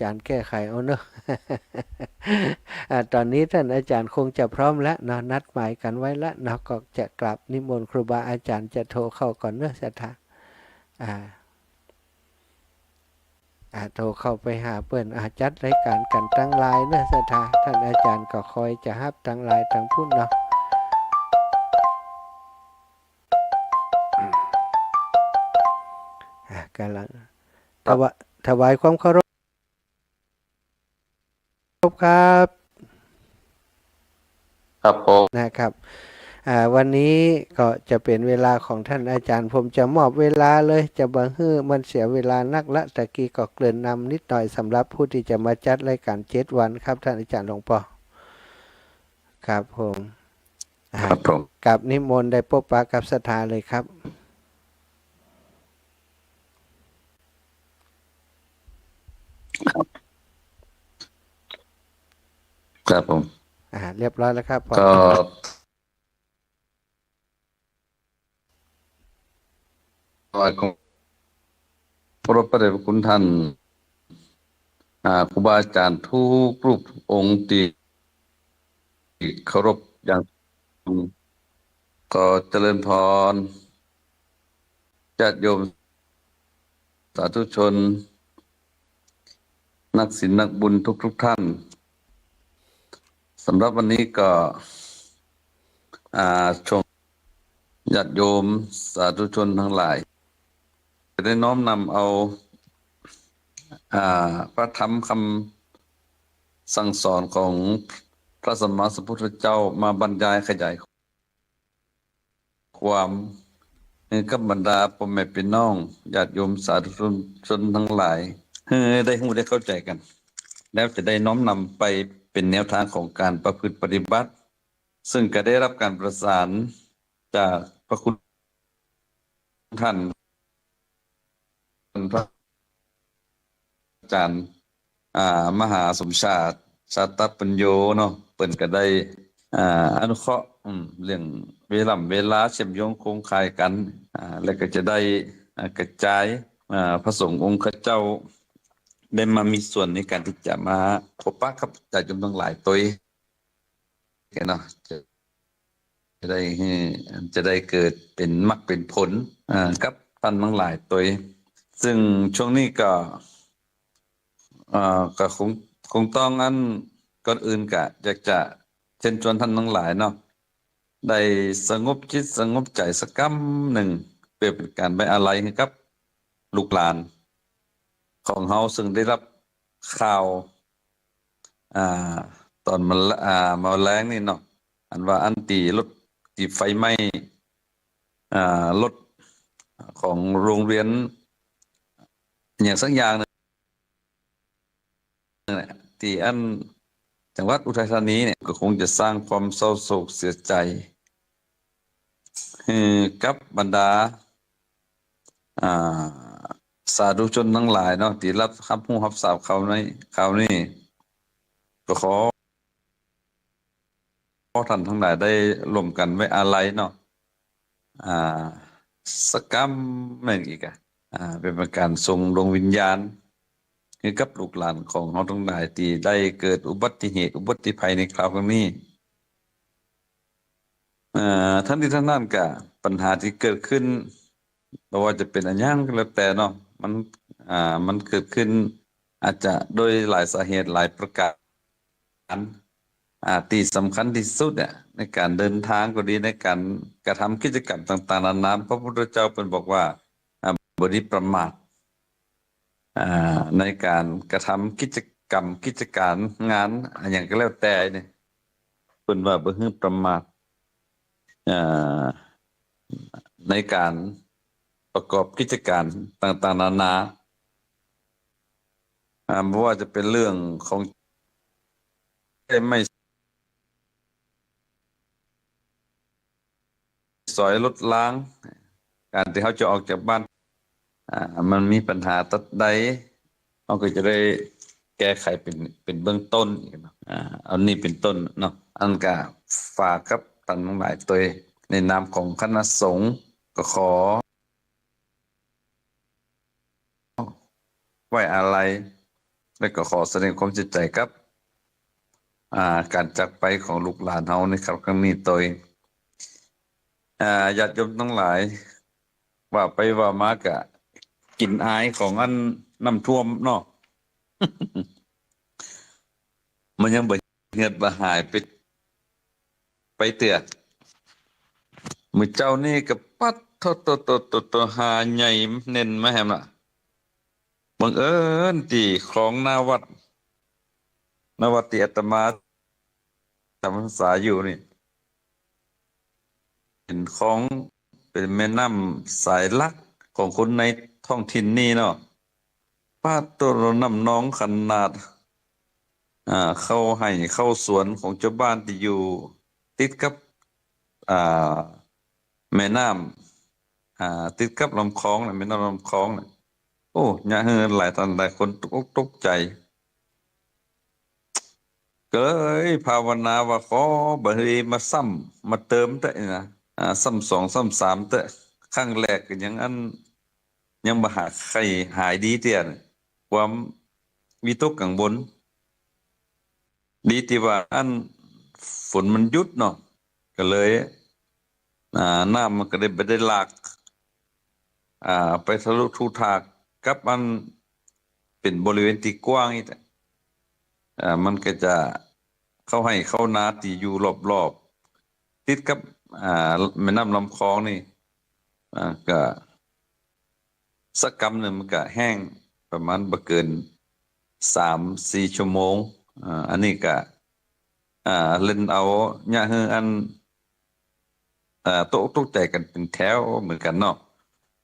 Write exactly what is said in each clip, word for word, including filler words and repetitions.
จารย์แก้ไขเอาเนาะ อ่า ต๋อนนี้ต้านอาจ๋ารย์คงจะพร้อมแล้วเนาะ นัดหมายกั๋นไว้แล้วเนาะ ก็จะกราบนิมนต์ครูบาอาจ๋ารย์จะโทรเข้าก่อนเนาะศรัทธา อ่า อ่า โทรเข้าไปหาเปิ้น อ่า จัดรายก๋านกั๋นตางไลน์เนาะศรัทธา ต้านอาจ๋ารย์ก็คอยจะฮับตางไลน์ตางพุ้นเนาะ อ่า ก่ำลัง ครับ ถวา- ถวายความเคารพ ครับ ครับผม นะครับ อ่า วันนี้ก็จะเป๋นเวลาของต้านอาจ๋ารย์ ผมจะมอบเวลาเลย จะบ่หื้อมันเสียเวลานักละ ตะกี้ก็เกริ่นนำนิดหน่อย สำหรับผู้ตี้จะมาจัดรายก๋านเจ็ดวันครับ ต้านอาจ๋ารย์หลวงปอ ครับผม อ่า ครับผม กราบนิมนต์ได้ปบปะกับศรัทธาเลยครับ ครับ ครับผม อ่า เรียบร้อยแล้วครับ ก็ ถวายความเคารพพระเดชพระคุณท่าน อ่า ครูบาอาจ๋ารย์ทุกรูปทุกองค์ตี้เคารพอย่าง ขอเจริญพร ญาติโยม สาธุชน นักศีลนักบุญทุกๆ ท่าน สำหรับวันนี้ก็ อ่า ชม ญาติโยมสาธุชนตังหลาย จะได้น้อมนำเอา อ่า พระธรรมคำสั่งสอนของพระสัมมาสัมพุทธเจ้ามาบรรยายขยายความ หื้อกับบรรดาป้อแม่ปี้น้องญาติโยมสาธุชนตังหลาย หื้อได้ฮู้ได้เข้าใจ๋กั๋น แล้วจะได้น้อมนำไปเป๋นแนวตางของก๋านประพฤติปฏิบัติ ซึ่งก็ได้ฮับก๋านประสานจากพระคุณท่าน พระอาจ๋ารย์ อ่า มหาสมชาติ ชาตปัญโญเนาะ เปิ้นก็ได้ อ่า อนุเคราะห์ อืม เรื่องเวล่ำเวลาเชื่อมโยงโครงข่ายกั๋น อ่า แล้วก็จะได้ อ่า กระจาย อ่า พระสงฆ์องค์ข้าเจ้า ได้มามีส่วนในก๋านตี้จะมาพบปะกับญาติโยมตังหลายตวย เนาะ จะ จะได้หื้อ จะได้เกิดเป๋นมรรคเป๋นผล อ่า กับต้านตังหลายตวย ซึ่งช่วงนี้ก็ อ่า ก็คง คงต้องอัน ก่อนอื่นก็อยากจะเชิญชวนต้านตังหลายเนาะ ได้สงบจิตสงบใจ๋สักกำนึ่ง เปื้อเป๋นก๋านไว้อาลัยหื้อกับลูกหลานของเฮา ซึ่งได้ฮับข่าว อ่า ต๋อนมัน อ่า เมื่อแลงนี่เนาะ อันว่าอันตี้รถ ตี้ไฟไหม้ อ่า รถของโรงเรียน อะหยังสักอย่างนึ่งเนี่ย ตี้อันจังหวัดอุทัยธานีเนี่ย ก็คงจะสร้างความเศร้าโศกเสียใจ๋ หื้อกับบรรดา อ่า สาธุชนตังหลายเนาะ ตี้ฮับ ฮับฮู้ฮับทราบข่าวนี้ ข่าวนี้ ก็ขอ ขอต้านตังหลายได้ร่วมกั๋นไว้อาลัยเนาะ อ่า สักกำนึ่งอีกอะ อ่า เปื้อเป๋นก๋านส่งดวงวิญญาณหื้อกับลูกหลานของเฮาตังหลายตี้ได้เกิดอุบัติเหตุอุบัติภัยในคราวครั้งนี้ เอ่อ ทั้งนี้ทั้งนั้นก็ปัญหาตี้เกิดขึ้น บ่ว่าจะเป๋นอะหยังก็แล้วแต่เนาะ มัน อ่า มันเกิดขึ้นอาจจะโดยหลายสาเหตุหลายประก๋าน อ่า ตี้สำคัญตี้สุดเนี่ย ในก๋านเดินตางก็ดี ในก๋านกระทำกิจกรรมต่างๆ นานา พระพุทธเจ้าเปิ้นบอกว่า อ่า บ่ดีประมาท อ่า ในก๋านกระทำกิจกรรม กิจก๋านงานอะหยังก็แล้วแต่เนี่ย เปิ้นว่าบ่หื้อประมาท อ่า ในก๋านประกอบกิจก๋านต่างๆ นานา อ่า บ่ว่าจะเป๋นเรื่องของ ไม้สอยรถราง ก๋านตี้เฮาจะออกจากบ้าน อ่า มันมีปัญหาตั๊ดใด เฮาก็จะได้แก้ไขเป๋น เป๋นเบื้องต้นเนาะ อ่า อันนี้เป๋นต้นเนาะ อันก็ฝากกับต้านตังหลายตวย ในนามของคณะสงฆ์ก็ขอ ไว้อาลัย แล้วก็ขอแสดงความเสียใจ๋กับ อ่า ก๋านจากไปของลูกหลานเฮาในครั้งนี้โตย อ่า ญาติโยมตังหลาย ว่าไปว่ามาก็กลิ่นอายของอันน้ำท่วมเนาะ มันยังบ่เหือดบ่หายไป ไปเตื้อ มื้อเจ๊านี้ก็ปั๊ดโธ่โธ่ หาใหญ่เน่นมาแหมละ บังเอิญตี้คลองหน้าวัด หน้าวัดตี้อาตมาจำพรรษาอยู่นี่ เป๋นคลอง เป๋นแม่น้ำสายหลักของคนในท้องถิ่นนี่เนาะ ป๊าดโธ่ น้ำนองขนาด อ่า เข้าไฮ่เข้าสวนของจาวบ้านตี้อยู่ติดกับ อ่า แม่น้ำ อ่า ติดกับลำคลองน่ะ แม่น้ำลำคลองน่ะ โอ้ เยียะหื้อหลายต้านหลายคนตกอกตกใจ๋ ก็เลยภาวนาว่าขอบ่หื้อมาซ้ำมาเติมเต๊อะนะ อ่า ซ้ำสองซ้ำสามเต๊อะ ครั้งแรกก็ยังอัน ยังบ่หายไข้หายดีเตื้อ ความวิตกกังวล ดีตี้ว่าอันฝนมันหยุดเนาะ ก็เลย อ่า น้ำมันก็ได้ บ่ได้หลาก อ่า ไปทะลุทะลวงกับอันเป๋นบริเวณตี้กว้างอีก อ่า มันก็จะเข้าไฮ่เข้านาตี้อยู่รอบๆ ติดกับ อ่า แม่น้ำลำคลองนี่ อ่า ก็สักกำนึ่งมันก็แห้งประมาณบ่เกินสามสี่ชั่วโมง อ่า อันนี้ก็ อ่า เล่นเอาเยียะหื้ออัน อ่า ตกอกตกใจ๋กั๋นเป๋นแถวเหมือนกั๋นเนาะ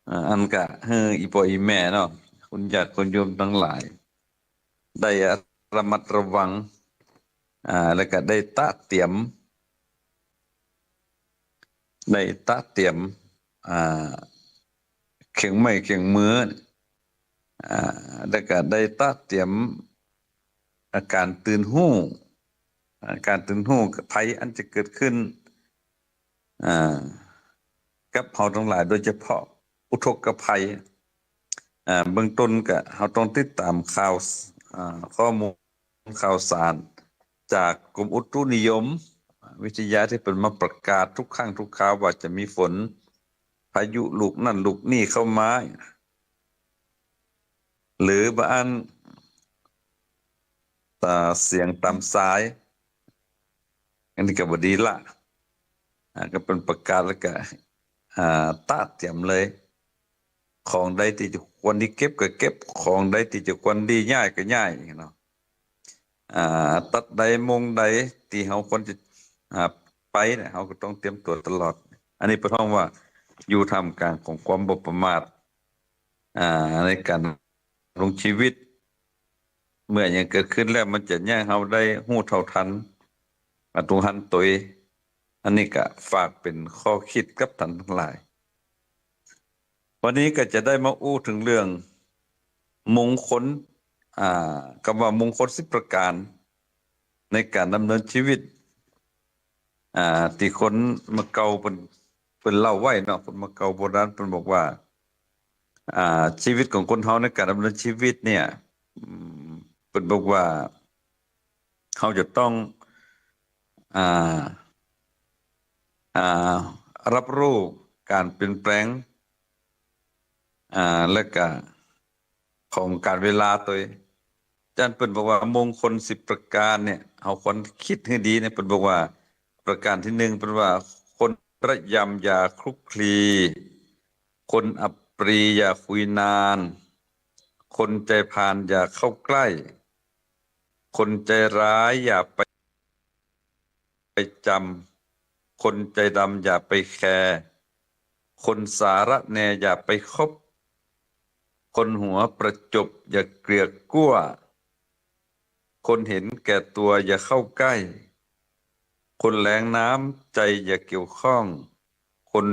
อ่า อันก็หื้ออี่ป้ออี่แม่เนาะ คุณญาติคุณโยมตังหลาย ได้ระมัดระวัง อ่า แล้วก็ได้ตะเตรียม ได้ตะเตรียม อ่า เครื่องไม้เครื่องมือ อ่า แล้วก็ได้ตะเตรียม อ่า ก๋านตื่นฮู้ อ่า ก๋านตื่นฮู้ภัยอันจะเกิดขึ้น อ่า กับเฮาตังหลาย โดยเฉพาะอุทกภัย อ่า เบื้องต้นก็เฮาต้องติดต๋ามข่าว อ่า ข้อมูลข่าวสารจากกรมอุตุนิยมวิทยาตี้เปิ้นมาประกาศทุกครั้งทุกคราวว่าจะมีฝน พายุลูกนั่นลูกนี่เข้ามา หรือบ่อั้น อ่า เสียงต๋ามสาย อันนี้ก็บ่ดีละ อ่า ก็เปิ้นประกาศแล้วก็ อ่า ตะเตรียมเลย ของใดตี้จะควรดีเก็บก็เก็บ ของใดตี้จะควรดีย้ายก็ย้ายเนาะ อ่า ตั๊ดใดโมงใดตี้เฮาควรจะ อ่า ไปเนี่ย เฮาก็ต้องเตรียมตั๋วตลอด อันนี้เปิ้นฮ้องว่าอยู่ท่ามกลางของความบ่ประมาท อ่า ในก๋านดำรงชีวิต เมื่อหยังเกิดขึ้นแล้วมันจะเยียะหื้อเฮาได้ฮู้เท่าทัน อ่า ตั๋วหั้นตวย อันนี้ก็ฝากเป๋นข้อคิดกับต้านตังหลาย วันนี้ก็จะได้มาอู้เถิงเรื่องมงคล อ่า กำว่ามงคลสิบประก๋านในก๋านดำเนินชีวิต อ่า ตี้คนเมื่อเก่าเปิ้น เปิ้นเล่าไว้เนาะ คนเมื่อเก่าโบราณเปิ้นบอกว่า อ่า ชีวิตของคนเฮาในก๋านดำเนินชีวิตเนี่ย อืม เปิ้นบอกว่า เฮาจะต้อง อ่า อ่า ฮับฮู้ก๋านเปลี่ยนแปลง อ่า และก็ของก๋าลเวลาตวย อาจ๋ารย์เปิ้นบอกว่ามงคลสิบประก๋านเนี่ย เฮาควรกึ๊ดหื้อดีเนี่ย เปิ้นบอกว่าประก๋านตี้นึ่ง เปิ้นว่าคนระยำอย่าคลุกคลี คนอับปรีอย่าคุยนาน คนใจ๋พาลอย่าเข้าใก้ คนใจ๋ร้ายอย่าไป ไปจ๋ำ คนใจ๋ดำอย่าไปแคร์ คนสารแหน่อย่าไปคบ คนหัวประจบอย่าเกลียดกลั้ว คนเห็นแก่ตั๋วอย่าเข้าใก้ คนแหลงน้ำใจ๋อย่าเกี่ยวข้อง คน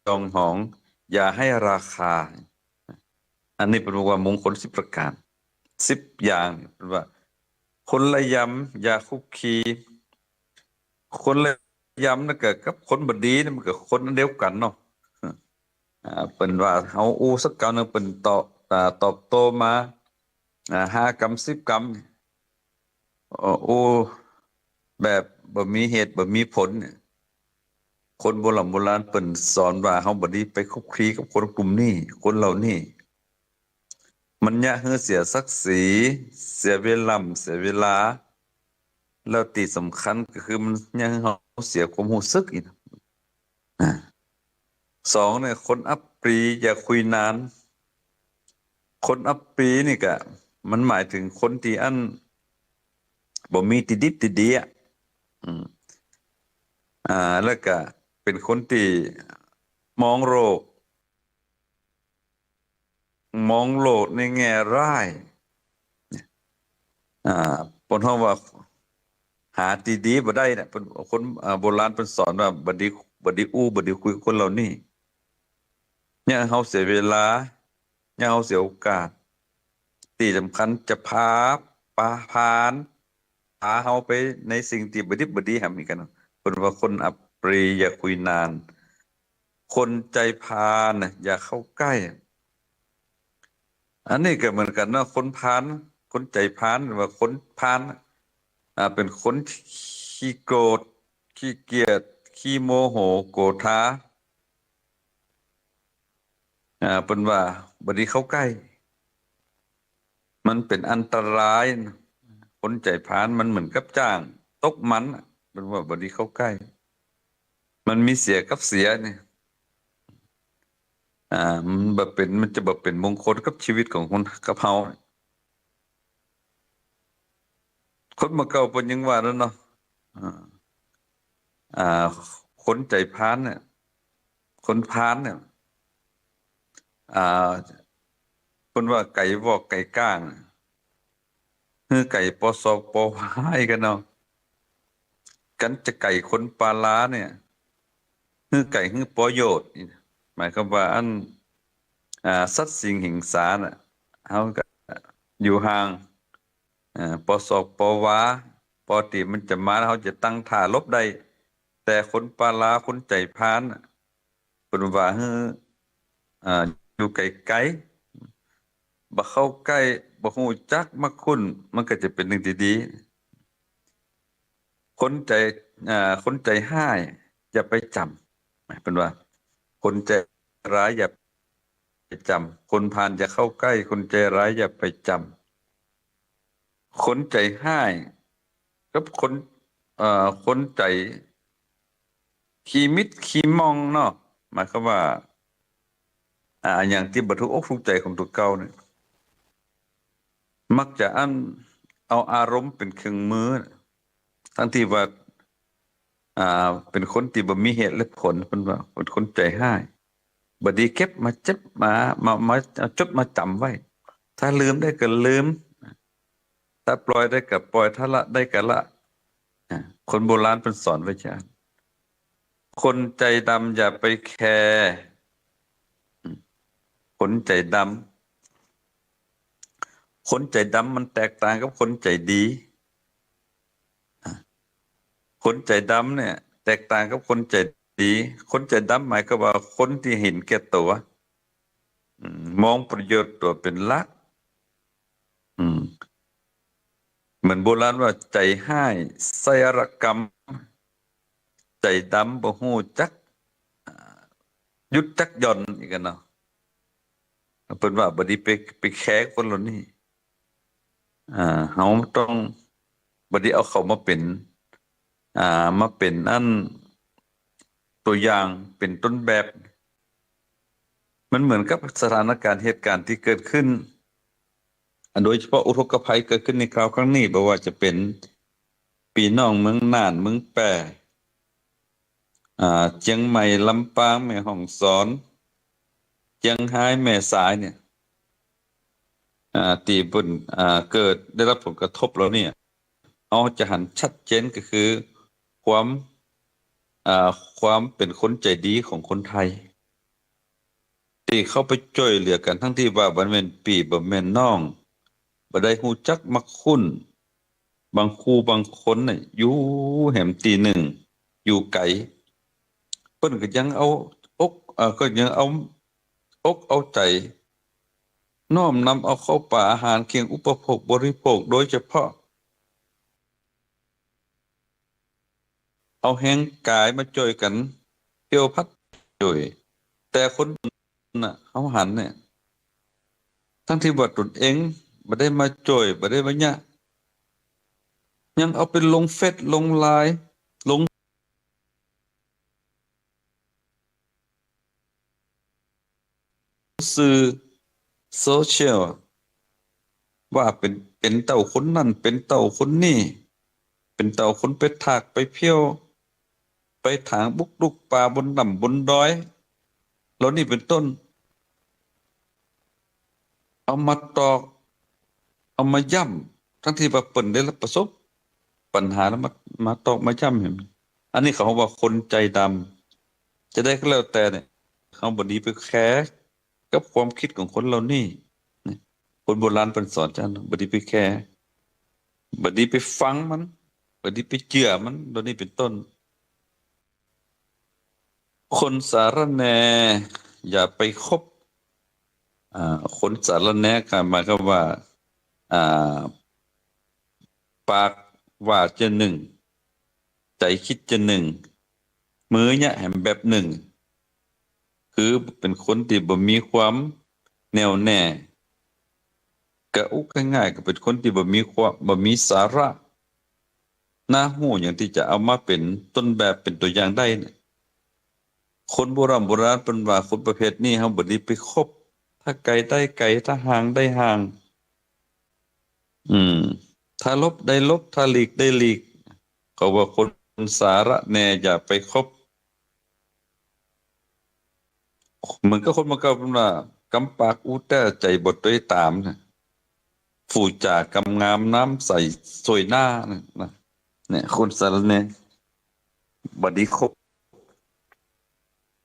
จองหองอย่าหื้อราคา อันนี้เปิ้นบอกว่ามงคลสิบประก๋าน สิบอย่าง เปิ้นว่า คนระยำอย่าคลุกคลี คนระยำนั่นก็กับคนบ่ดีนี่มันก็คนอันเดียวกั๋นเนาะ อ่า เปิ้นว่าเฮาอู้สักกำนึ่งเปิ้นตอบ อ่า ตอบโต้มา อ่า ห้ากำ สิบกำ โอ้ แบบบ่มีเหตุบ่มีผลเนี่ย คนโบร่ำโบราณเปิ้นสอนว่าเฮาบ่ดีไปคลุกคลีกับคนกลุ่มนี้ คนเหล่านี้ มันเยียะหื้อเสียศักดิ์ศรี เสียเวล่ำเสียเวลา แล้วตี้สำคัญก็คือมันเยียะหื้อเฮาเสียความฮู้สึกอีกนะ อ่า สองเนี่ย คนอับปรีอย่าคุยนาน คนอับปรีนี่ก็มันหมายถึงคนตี้อั้นบ่มีตี้ดิบตี้ดีอะ อืม อ่า แล้วก็เป๋นคนตี้มองโลก มองโลกในแง่ร้าย อ่า เปิ้นฮ้องว่าหาตี้ดีบ่ได้เนี่ย เปิ้น คน อ่า โบราณเปิ้นสอนว่าบ่ดี บ่ดีอู้ บ่ดีคุยกับคนเหล่านี้ เยียะหื้อเฮาเสียเวลา เยียะหื้อเฮาเสียโอกาส ตี้สำคัญจะพา ปา พาล พาเฮาไปในสิ่งตี้บ่ดิบบ่ดีแหมอีกกั๋นเนาะ เปิ้นว่าคนอับปรีอย่าคุยนาน คนใจ๋พาลน่ะอย่าเข้าใก้ อันนี้ก็เหมือนกั๋นเนาะ คนพาล คนใจ๋พาล หรือว่าคนพาล อ่า เป๋นคนขี้โกรธ ขี้เกียจ ขี้โมโห โกธา อ่า เปิ้นว่าบ่ดีเข้าใก้ มันเป๋นอันตราย คนใจ๋พาลมันเหมือนกับจ้างตกมันน่ะ เปิ้นว่าบ่ดีเข้าใก้ มันมีเสียกับเสียเนี่ย อ่า มันบ่เป๋น มันจะบ่เป๋นมงคลกับชีวิตของคน กับเฮา คนเมื่อเก่าเปิ้นยังว่าแล้วเนาะ อ่า อ่า คนใจ๋พาลเนี่ย คนพาลเนี่ย อ่า เปิ้นว่าไก๋วอกไก๋ก้าง หื้อไก๋ปอศอกปอวากั๋นเนาะ กันจะไก๋คนปาลาเนี่ย หื้อไก๋หื้อปอโยชน์ หมายความว่าอัน อ่า สัตว์สิ่งสิงสารน่ะ เฮาก็อยู่ห่าง อ่า ปอศอกปอวา ปอตี้มันจะมาเฮาจะตั้งท่าหลบได้ แต่คนปาลา คนใจ๋พาลน่ะ เปิ้นว่าหื้อ อ่า อยู่ไก๋ๆ บ่เข้าใก้ บ่ฮู้จักมักคุ้น มันก็จะเป๋นเรื่องตี้ดี คนใจ๋ อ่า คนใจ๋ฮ้ายอย่าไปจ๋ำ เปิ้นว่า คนใจ๋ร้ายอย่าไปจ๋ำ คนพาลอย่าเข้าใก้ คนใจ๋ร้ายอย่าไปจ๋ำ คนใจ๋ฮ้ายกับคน เอ่อ คนใจ๋ขี้มิดขี้ม่องเนาะ หมายความว่า อ่า อย่างตี้บ่ถูกอกถูกใจ๋ของตั๋วเก่าเนี่ย มักจะอั้นเอาอารมณ์เป๋นเครื่องมือ ตังตี้ว่า อ่า เป๋นคนตี้บ่มีเหตุและผล เปิ้นว่าเป๋นคนใจ๋ฮ้าย บ่ดีเก็บมาเจ็บมา มา มา เอาจดมาจ๋ำไว้ ถ้าลืมได้ก็ลืม ถ้าปล่อยได้ก็ปล่อย ถ้าละได้ก็ละ อ่า คนโบราณเปิ้นสอนไว้จา คนใจ๋ดำอย่าไปแคร์ อืม คนใจ๋ดำ คนใจ๋ดำมันแตกต่างกับคนใจ๋ดี อ่า คนใจ๋ดำเนี่ย แตกต่างกับคนใจ๋ดี คนใจ๋ดำหมายความว่าคนตี้เห็นแก่ตั๋ว อืม มองประโยชน์ตั๋วเป๋นหลัก อืม เหมือนโบราณว่า ใจ๋ฮ้ายไส้ระกำ ใจ๋ดำบ่ฮู้จัก อ่า หยุดจักหย่อน อีกกั๋นเนาะ เปิ้นว่าบ่ดีไป ไปแคร์คนเหล่านี้ อ่า เฮาต้องบ่ดีเอาเขามาเป๋น อ่า มาเป๋นอันตั๋วอย่าง เป๋นต้นแบบ มันเหมือนกับสถานการณ์เหตุการณ์ตี้เกิดขึ้น อ่า โดยเฉพาะอุทกภัยเกิดขึ้นในคราวครั้งนี้ บ่ว่าจะเป๋นปี้น้องเมืองน่าน เมืองแป้ อ่า เจียงใหม่ ลำปาง แม่ฮ่องสอน เจียงฮาย แม่สายเนี่ย อ่า ตี้เปิ้น อ่า เกิดได้รับผลกระทบแล้วเนี่ย เฮาจะหันชัดเจนก็คือความ อ่า ความเป๋นคนใจ๋ดีของคนไทย ตี้เข้าไปจ้วยเหลือกั๋น ตังตี้ว่าบ่แม่นปี้บ่แม่นน้อง บ่ได้ฮู้จักมักคุ้น บางคู่บางคนเนี่ยอยู่แหมตี้นึ่ง อยู่ไก๋ เปิ้นก็ยังเอาอก เอ่อ ก็ยังเอาอกเอาใจ๋ น้อมนำเอาข้าวป๋าอาหารเครื่องอุปโภคบริโภค โดยเฉพาะ เอาแฮงก๋ายมาจ้อยกั๋นเตียวผัดจ้อย แต่คนน่ะ เฮาหันเนี่ย ตึงตี้ว่าตนเองบ่ได้มาจ้อย บ่ได้มาเยียะ ยังเอาไปลงเฟซ ลงไลน์ ลง สื่อโซเชียล ว่าเป๋น เป๋นเต้าคนนั้น เป๋นเต้าคนนี้ เป๋นเต้าคนไปถากไปเผี้ยว ไปถางบุกรุกป่าบนถ้ำบนดอย เหล่านี้เป๋นต้น เอามาตอก เอามาย้ำ ตึงตี้ว่าเปิ้นได้ประสบปัญหาแล้วมา มาตอกมาย้ำหั้น อันนี้เขาว่าคนใจ๋ดำ จะใดก็แล้วแต่เนี่ย เขาบ่ดีไปแคร์กับความกึ๊ดของคนเหล่านี้ เนี่ย คนโบราณเปิ้นสอนจา บ่ดีไปแคร์ บ่ดีไปฟังมัน บ่ดีไปเจื้อมัน ดังนี้เป๋นต้น คนสารแหน่อย่าไปคบ อ่า คนสารแหน่ก็หมายความว่า อ่า ปากว่าจะนึ่ง ใจ๋กึ๊ดจะนึ่ง มือเยียะแหมแบบนึ่ง คือเป๋นคนตี้บ่มีความแน่วแน่ ก็อู้ง่ายๆ ก็เป๋นคนตี้บ่มีความ บ่มีสาระ น่าฮู้หยังตี้จะเอามาเป๋นต้นแบบเป๋นตั๋วอย่างได้เนี่ย คนโบราณโบราณเปิ้นว่าคนประเภทนี้เฮาบ่ดีไปคบ ถ้าไก๋ได้ไก๋ ถ้าห่างได้ห่าง อืม ถ้าหลบได้หลบ ถ้าหลีกได้หลีก เขาว่าคนสารแหน่อย่าไปคบ เหมือนกับคนเมื่อก่อนเปิ้นว่า กำปากอู้แต๊ใจ๋บ่ตวยต๋ามนะ ฟู่จ๋ากำงามน้ำใสสวยหน้านะ นะ เนี่ย คนสารแหน่ บ่ดีคบ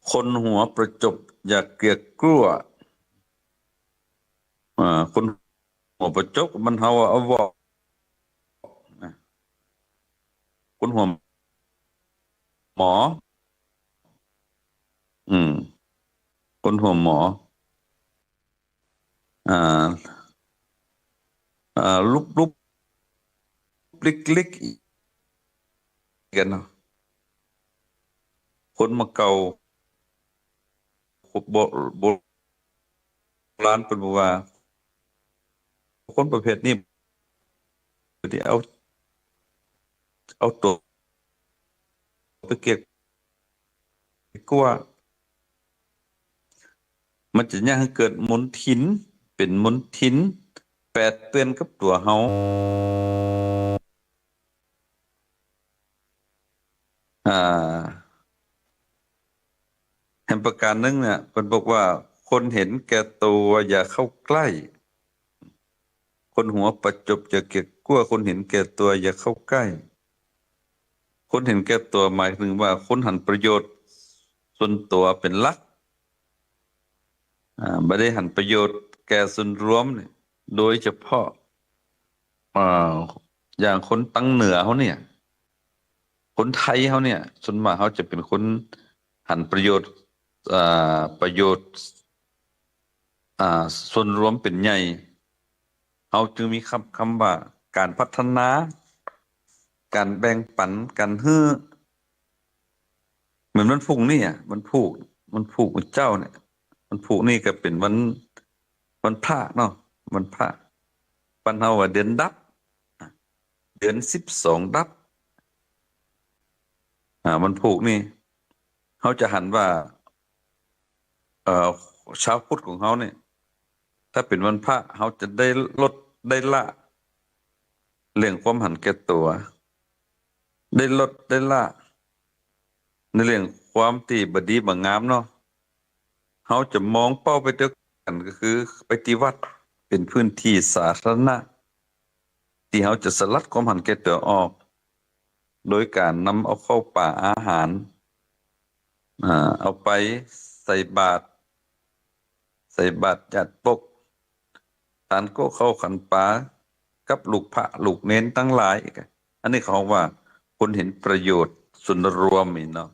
คนหัวประจบอย่าเกลียดกลั้ว อ่า คนหัวประจบมันเฮาเอาเว้า นะ คนหัวหมอ อืม คนหัวหมอ อ่า อ่า ลุบๆ ลิกๆ กั๋นเนาะ คนเมื่อเก่า โบ โบราณเปิ้นบอกว่า คนประเภทนี้ ตี้เอา เอาตั๋วไปเกลียดกลั้ว มันจะเยียะหื้อเกิดมลทิน เป๋นมลทิน แปดเปื้อนกับตั๋วเฮา อ่า แหมประการนึ่งเนี่ย เปิ้นบอกว่า คนเห็นแก่ตั๋วอย่าเข้าใกล้ คนหัวประจบอย่าเกลียดกลั้ว คนเห็นแก่ตั๋วอย่าเข้าใกล้ คนเห็นแก่ตั๋วหมายถึงว่าคนหันประโยชน์ส่วนตั๋วเป๋นหลัก อ่า บ่ได้หันประโยชน์แก่ส่วนรวมเนี่ย โดยเฉพาะ อ่า อย่างคนตังเหนือเฮาเนี่ย คนไทยเฮาเนี่ย ส่วนมากเฮาจะเป๋นคนหันประโยชน์ อ่า ประโยชน์ อ่า ส่วนรวมเป๋นใหญ่ เฮาจึงมีกำ กำว่าก๋านพัฒนา ก๋านแบ่งปั๋น ก๋านหื้อ เหมือนวันพูกนี่อะ วันพูก วันพูกวันเจ๊าเนี่ย วันพูกนี่ก็เป๋นวัน วันพระเนาะ วันพระ บ้านเฮาว่าเดือนดับ เดือนสิบสองดับ อ่า วันพูกนี่ เฮาจะหันว่า เอ่อ ชาวพุทธของเฮาเนี่ย ถ้าเป๋นวันพระ เฮาจะได้ลดได้ละ เรื่องความหันแก่ตั๋ว ได้ลดได้ละ ในเรื่องความตี้บ่ดีบ่งามเนาะ เฮาจะมองเป้าไปเดียวกั๋น ก็คือไปตี้วัด เป๋นพื้นตี้สาธารณะ ตี้เฮาจะสลัดความหันแก่ตั๋วออก โดยก๋านนำเอาข้าวป๋าอาหาร อ่า เอาไปใส่บาตร ใส่บาตรญาติปก ตานโก๊ะข้าวขันปลา กับลูกพระลูกเณรตังหลาย อันนี้เขาว่าคนเห็นประโยชน์ส่วนรวมนี่เนาะ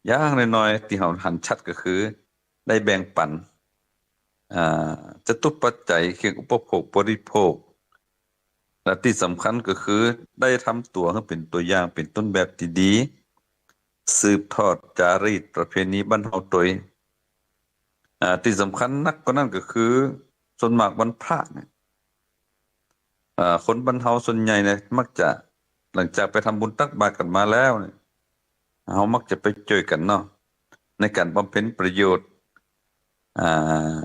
อย่างน้อยๆ ตี้เฮาหันชัดก็คือได้แบ่งปั๋น อ่า จตุปัจจัย เครื่องอุปโภคบริโภค และตี้สำคัญก็คือได้ทำตั๋วหื้อเป๋นตั๋วอย่าง เป๋นต้นแบบตี้ดี สืบทอดจารีตประเพณีบ้านเฮาตวย อ่า ตี้สำคัญนักกว่านั้นก็คือ ส่วนมากวันพระเนี่ย อ่า คนบ้านเฮาส่วนใหญ่เนี่ย มักจะ หลังจากไปทำบุญตักบาตรกั๋นมาแล้วเนี่ย เฮามักจะไปจ้วยกั๋นเนาะ ในก๋านบำเพ็ญประโยชน์ อ่า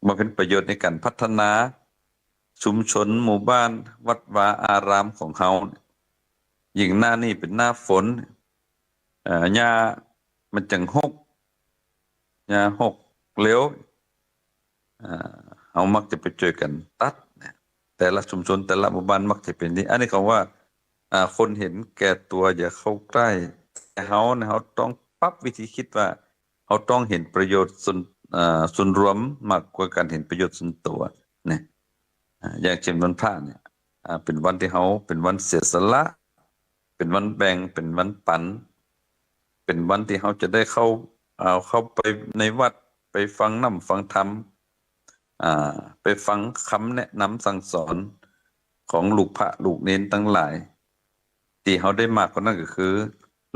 บำเพ็ญประโยชน์ในก๋านพัฒนาชุมชน หมู่บ้าน วัดวาอารามของเฮา ยิ่งหน้านี้เป๋นหน้าฝน เอ่อ หญ้ามันจั่งฮก หญ้าฮกเร็ว อ่า เฮามักจะไปจ้วยกั๋นตัดเนี่ย แต่ละชุมชนแต่ละหมู่บ้านมักจะเป๋นนี้ อันนี้เขาว่า อ่า คนเห็นแก่ตั๋วอย่าเข้าใกล้ แต่เฮาเนี่ย เฮาต้องปรับวิธีกึ๊ดว่า เฮาต้องหันประโยชน์ส่วน อ่า ส่วนรวมมากกว่าก๋านหันประโยชน์ส่วนตั๋วเนี่ย อ่า อย่างเจ้นวันพระเนี่ย อ่า เป๋นวันตี้เฮา เป๋นวันเสียสละ เป๋นวันแบ่ง เป๋นวันปั๋น เป๋นวันตี้เฮาจะได้เข้า เอาเข้าไปในวัด ไปฟังน้ำฟังธรรม อ่า ไปฟังกำแนะนำสั่งสอนของลูกพระลูกเณรตังหลาย ตี้เฮาได้มากกว่านั้นก็คือ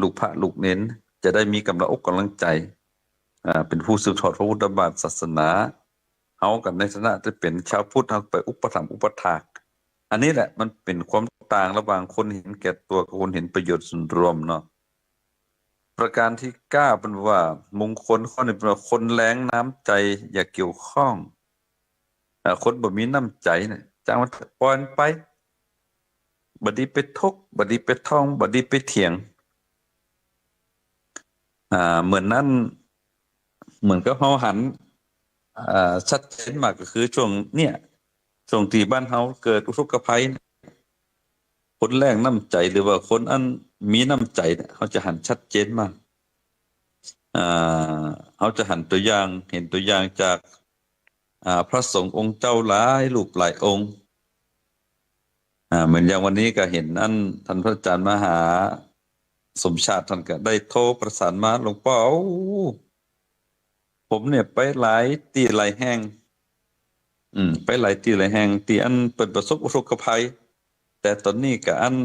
ลูกพระลูกเณรจะได้มีก๋ำลังอกก๋ำลังใจ๋ อ่า เป๋นผู้สืบทอดพระพุทธบาทศาสนา เฮากั๋นในฐานะตี้เป๋นชาวพุทธ เฮาไปอุปถัมภ์อุปถาก อันนี้แหละมันเป๋นความต่างระหว่างคนหันแก่ตั๋วกับคนหันประโยชน์ส่วนรวมเนาะ ประการตี้เก้าเปิ้นว่ามงคลข้อนี้เปิ้นว่าคนแล้งน้ำใจ๋อย่าเกี่ยวข้อง อ่า คนบ่มีน้ำใจ๋เนี่ย จ้างมันปล่อยมันไป บ่ดีไปถก บ่ดีไปถ่อง บ่ดีไปเถียง อ่า เหมือนนั้น เหมือนกับเฮาหัน อ่า ชัดเจนมากก็คือช่วงเนี่ย ช่วงตี้บ้านเฮาเกิดอุทกภัยเนี่ย คนแล้งน้ำใจ๋หรือว่าคนอันมีน้ำใจ๋เนี่ย เฮาจะหันชัดเจนมาก อ่า เฮาจะหันตั๋วอย่าง หันตั๋วอย่างจาก อ่า พระสงฆ์องค์เจ้าหลายรูปหลายองค์ อ่า เหมือนอย่างวันนี้ก็หันอันต้านพระอาจ๋ารย์มหาสมชาติ ต้านก็ได้โทรประสานมา หลวงป้อ โอ้ ผมเนี่ยไปหลายตี้หลายแห่ง อืม ไปหลายตี้หลายแห่ง ตี้อันเปิ้นประสบอุทกภัย แต่ต๋อนนี้ก็อัน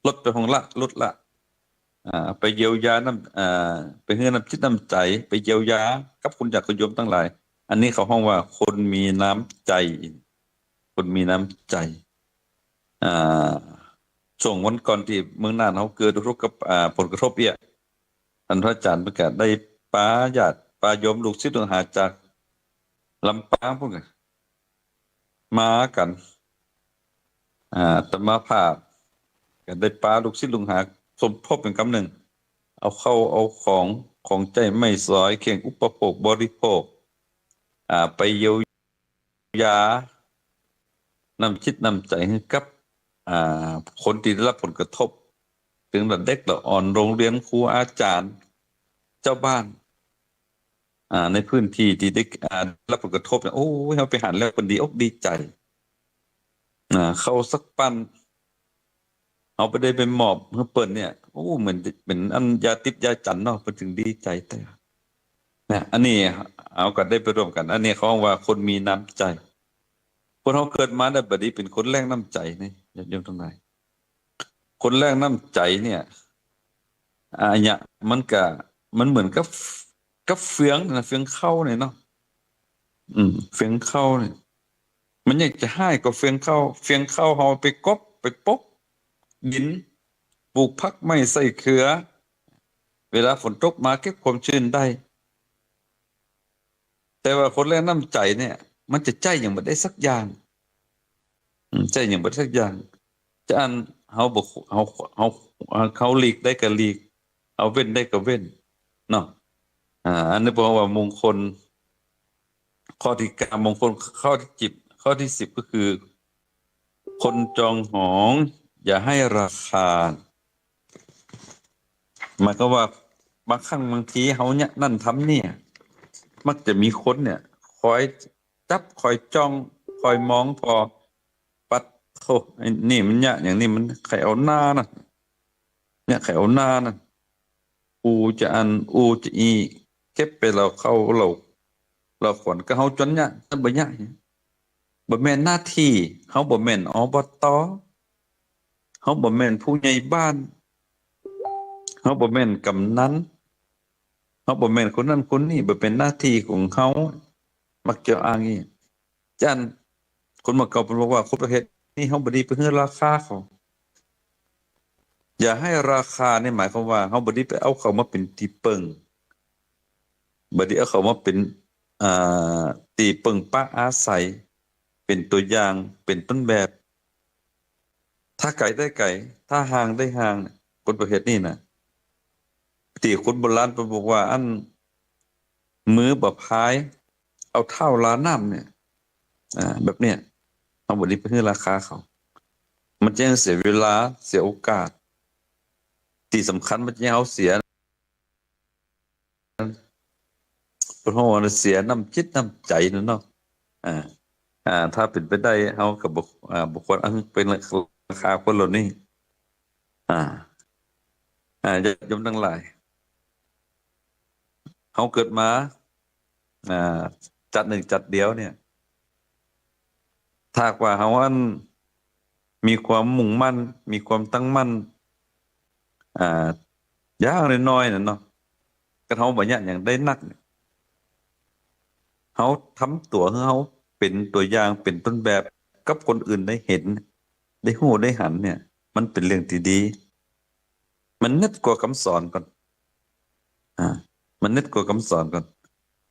ลดไปห้องละ ลดละ อ่า ไปเยียวยาน้ำ อ่า ไปหื้อน้ำจิตน้ำใจ๋ ไปเยียวยากับคนยากคนจนตังหลาย อันนี้เขาฮ้องว่าคนมีน้ำใจ๋ คนมีน้ำใจ๋ อ่า ช่วงวันก่อนตี้เมืองน่านเฮาเกิดอุทก อ่า ผลกระทบเอี้ย ต้านพระอาจ๋ารย์เปิ้นก็ได้ปาญาติปาโยมลูกศิษย์ลูกหาจากลำปางปู้นก็มากั๋น อ่า อาตมาภาพก็ได้ปาลูกศิษย์ลูกหาสมทบเป๋นกำนึ่ง เอาข้าวเอาของ ของใจ๊ไม้สอย เครื่องอุปโภคบริโภค อ่า ไปเยียวยาน้ำจิตน้ำใจ๋หื้อกับ อ่า คนตี้ได้รับผลกระทบ เถิงละเด็กละอ่อน โรงเรียน ครูอาจ๋ารย์ เจ้าบ้าน อ่า ในพื้นตี้ตี้ได้ อ่า ได้รับผลกระทบเนี่ย โอ้ย เฮาไปหันแล้วเปิ้นดีอกดีใจ๋ อ่า ข้าวสักปั้น เฮาไปได้ไปมอบหื้อเปิ้นเนี่ย โอ้ เหมือนเป๋นอันยาติ๊บยาจั๋นเนาะ เปิ้นเถิงดีใจ๋แต๊ เนี่ย อันนี้เฮาก็ได้ไปร่วมกั๋น อันนี้เขาฮ้องว่าคนมีน้ำใจ๋ คนเฮาเกิดมาเนี่ยบ่ดีเป๋นคนแล้งน้ำใจ๋นี่ ญาติโยมตังหลาย คนแล้งน้ำใจ๋เนี่ย อ่า เนี่ย มันก็ มันเหมือนกับ กับเฟืองนะ เฟืองข้าวเนี่ยเนาะ อืม เฟืองข้าวเนี่ย มันยังจะฮ้ายกว่าเฟืองข้าว เฟืองข้าวเฮาไปกบ ไปปกดิน ปลูกผักไม้ไส้เขือ เวลาฝนตกมาเก็บความชื้นได้ แต่ว่าคนแล้งน้ำใจ๋เนี่ย มันจะใจ๊หยังบ่ได้สักอย่าง อืม ใจ๊หยังบ่ได้สักอย่าง จะอันเฮาบ่ เฮา เฮา เฮาหลีกได้ก็หลีก เฮาเว้นได้ก็เว้น เนาะ อ่า อันนี้เปิ้นว่ามงคล ข้อตี้เก้า มงคลข้อตี้สิบ ข้อตี้สิบก็คือ คนจองหองอย่าให้ราคา หมายความว่าบางครั้งบางทีเฮาเยียะนั่นทำเนี่ย มักจะมีคนเนี่ย คอยจับ คอยจ้อง คอยมองผ่อ ปัดโธ่ ไอ้นี่มันเยียะอย่างนี้ มันใค่เอาหน้านะ เนี่ย ใค่เอาหน้านะ อู้จะอัน อู้จะอี้ เก็บไปแล้วเข้าแล้ว ละขวัญ ก็เฮาจ๋นเยียะ จ๋นบ่เยียะ บ่แม่นหน้าตี้ เฮาบ่แม่น อบต. เฮาบ่แม่นผู้ใหญ่บ้าน เฮาบ่แม่นกำนัน เฮาบ่แม่นคนนั้นคนนี้ บ่แม่นหน้าตี้ของเฮา มักจะอ้างอี้ จั่น คนเมื่อเก่าเปิ้นบอกว่า คนประเภทนี้เฮาบ่ดีไปหื้อราคาเขา อย่าหื้อราคา นี่หมายความว่า เฮาบ่ดีไปเอาเขามาเป๋นตี้เปิง บ่ดีเอาเขามาเป๋น อ่า ตี้เปิงปากอาศัย เป๋นตั๋วอย่าง เป๋นต้นแบบ ถ้าไก๋ได้ไก๋ ถ้าห่างได้ห่าง คนประเภทนี้น่ะ ตี้คนโบราณเปิ้นบอกว่า อัน มือบ่พาย เอาเท้าลาน้ำเนี่ย อ่า แบบเนี้ย เฮาบ่ดีไปหื้อราคาเขา มันจะเสียเวลา เสียโอกาส ตี้สำคัญมันจะหื้อเฮาเสีย เปิ้นฮ้องว่าเสียน้ำจิตน้ำใจ๋นั่นเนาะ อ่า อ่า ถ้าเป๋นไปได้ เฮาก็บ่ อ่า บ่ควรเอาเป๋นราคาคนเหล่านี้ อ่า อ่า ญาติโยมตังหลาย เฮาเกิดมา อ่า จัดนึ่งจัดเดียวเนี่ย ถ้าหากว่าเฮาอันมีความมุ่งมั่น มีความตั้งมั่น อ่า อย่างน้อยๆ นั่นเนาะ ก็เฮาบ่เยียะหยังได้นักเนี่ย เฮาทำตั๋วหื้อเฮาเป๋นตั๋วอย่าง เป๋นต้นแบบ กับคนอื่นได้หัน ได้ฮู้ ได้หันเนี่ย มันเป๋นเรื่องตี้ดี มันนึกกว่ากำสอนก่อน อ่า มันนึกกว่ากำสอนก่อน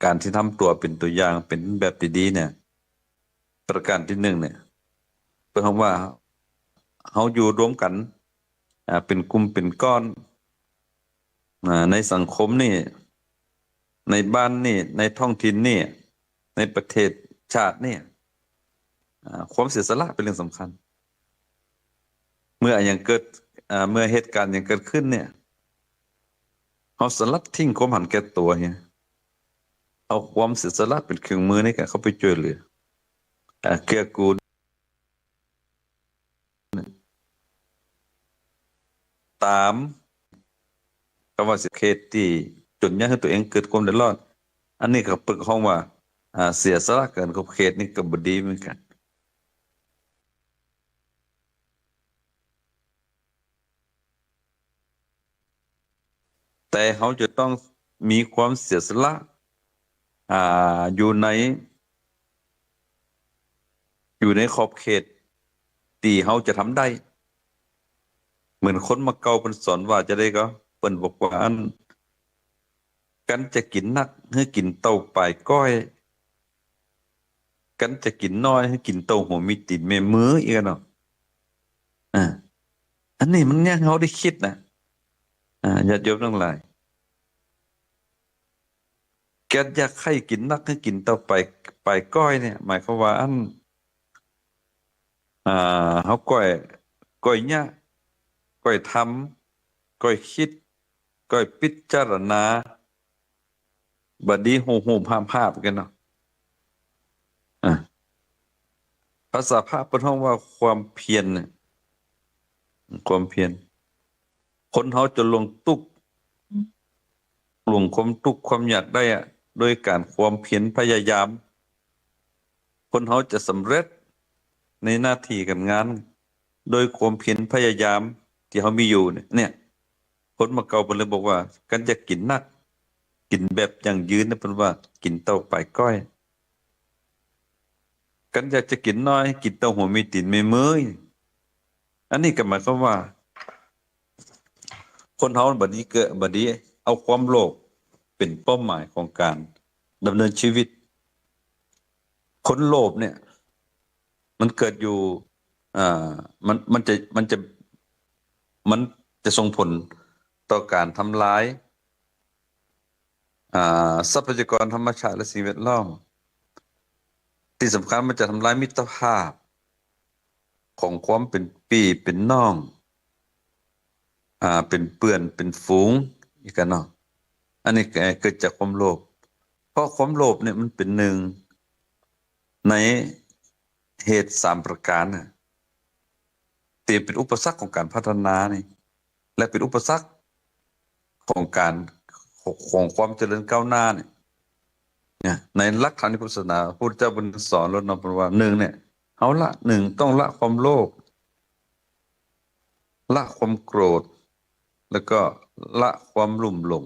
ก๋านตี้ทำตั๋วเป๋นตั๋วอย่าง เป๋นแบบตี้ดีเนี่ย ประก๋านตี้นึ่งเนี่ย เปิ้นฮ้องว่า เฮาอยู่รวมกั๋น อ่า เป๋นกลุ่มเป๋นก้อน อ่า ในสังคมนี่ ในบ้านนี่ ในท้องถิ่นนี่ ในประเทศชาตินี่ อ่า ความเสียสละเป๋นเรื่องสำคัญ เมื่ออะหยังเกิด อ่า เมื่อเหตุก๋ารณ์อะหยังเกิดขึ้นเนี่ย เฮาสลัดทิ้งความหันแก่ตั๋วเหีย เอาความเสียสละเป๋นเครื่องมือในก๋านเข้าไปจ้วยเหลือ อ่า เกื้อกูล ต๋าม กำว่าเสียเขตตี้จ๋นเยียะหื้อตั๋วเองเกิดความเดือดร้อน อันนี้ก็เปิ้นฮ้องว่า อ่า เสียสละเกินขอบเขต นี่ก็บ่ดีเหมือนกั๋น แต่เฮาจะต้องมีความเสียสละ อ่า อยู่ใน อยู่ในขอบเขตตี้เฮาจะทำได้ เหมือนคนเมื่อเก่าเปิ้นสอนว่าจาใดก็ เปิ้นบอกว่าอัน กันจะกิ๋นนัก หื้อกิ๋นเต้าป๋ายก้อย กันจะกิ๋นน้อย หื้อกิ๋นเต้าหัวมีตี๋นแม่มือ อี้กั๋นเนาะ อ่า อันนี้มันยังหื้อเฮาได้กึ๊ดนะ อ่า ญาติโยมตังหลาย กันอยากใค่กิ๋นนัก หื้อกิ๋นเต้าป๋าย ป๋ายก้อยเนี่ย หมายความว่าอัน อ่า เฮาก้อย ก้อยเยียะ ก้อยทำ ก้อยกึ๊ด ก้อยพิจารณา บ่ดีฮู้ๆ ฮาบๆ กั๋นเนาะ อ่า ภาษาพระเปิ้นฮ้องว่าความเพียรเนี่ย ความเพียร คนเฮาจะล่วงตุ๊กข์ ล่วงความตุ๊กข์ความยากได้อะ โดยก๋านความเพียรพยายาม คนเฮาจะสำเร็จในหน้าตี้ก๋านงาน โดยความเพียรพยายามตี้เฮามีอยู่เนี่ย เนี่ย คนเมื่อเก่าเปิ้นเลยบอกว่า กันอยากกิ๋นนัก กิ๋นแบบยั่งยืนนะ เปิ้นว่ากิ๋นเต้าป๋ายก้อย กันอยากจะกิ๋นน้อย กิ๋นเต้าหัวมีตี๋นแม่มือ อันนี้ก็หมายความว่า คนเฮาบ่ดีเกิด บ่ดีเอาความโลภเป๋นเป้าหมายของก๋านดำเนินชีวิต คนโลภเนี่ย มันเกิดอยู่ อ่า มัน มันจะ มันจะ มันจะส่งผลต่อก๋านทำลาย อ่า ทรัพยากรธรรมชาติและสิ่งแวดล้อม ตี้สำคัญมันจะทำลายมิตรภาพของความเป๋นปี้เป๋นน้อง อ่า เป๋นเปื้อนเป๋นฝูง อี้กั๋นเนาะ อันนี้เกิดจากความโลภ เพราะความโลภเนี่ยมันเป๋นนึ่งในเหตุสามประก๋านน่ะ ตี้เป๋นอุปสรรคของก๋านพัฒนานี่ และเป๋นอุปสรรคของก๋าน ของความเจริญก้าวหน้าเนี่ย เนี่ย ในหลักธรรมในพุทธศาสนา พระพุทธเจ้าเปิ้นสอนแล้วเนาะ เปิ้นว่า หนึ่งเนี่ย เฮาละ หนึ่ง ต้องละความโลภ ละความโกรธ แล้วก็ละความลุ่มหลง